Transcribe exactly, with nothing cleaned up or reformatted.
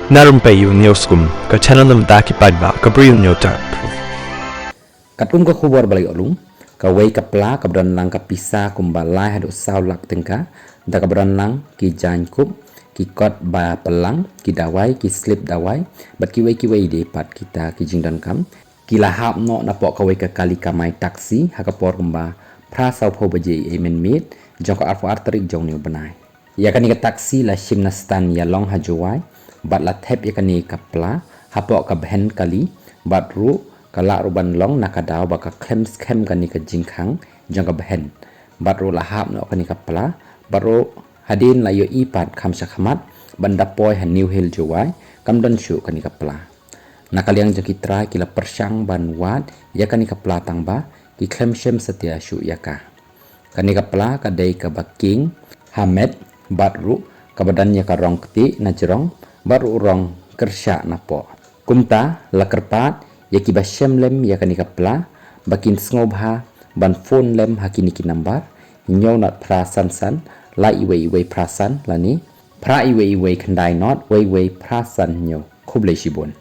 Na Rympei U News kum ka channel na bynta ki paidbah ka Bri U News Tap. Katkum ka khubor ba la ïoh lum, kawei ka pla kaba don lang ka pisa kumba lai haduh saw lak tyngka, da kaba don lang ki jaiñkup, ki kot ba pynlang, ki dawai, ki slip dawai, bad kiwei kiwei de pat kita ki jingdonkam, ki la hap noh napoh kawei ka kali kamai taxi ha ka por kumba phra sawphew baje mynmiet jong ka arphew ar tarik jong une u bnai. Ïa kane ka taxi la shim na stand ïa long ha Jowai, bad la thep ïa kane ka pla hapoh ka bhen kali, bad ruh ka lah ruh ban long na ka daw ba ka khlem skhem kane ka jingkhang jong ka bhen, bad ruh la hap noh kane ka pla, bad ruh hadien la ïohi pat kham shakhmat ban da poi ha New Hill Jowai kam don shuh kane ka pla. Na ka liang jong ki trai ki la pyrshang ban wad ïa kane ka pla tang ba ki khlem shem satia shuh ïa ka. Kane ka pla ka dei kaba king ha met, bad ruh kaba don ïa ka rong ktieh na jrong, bad ruh rong kyrshah napoh. Kumta la kyrpad ïa kiba shem lem ïa kane ka pla ba kin sngewbha ban phone lem ha kine ki nambar: hynñiew not phra san san lai wei wei phra san lane phra wei wei khyndai not wei wei phra san hynñiew. Khublei shibun.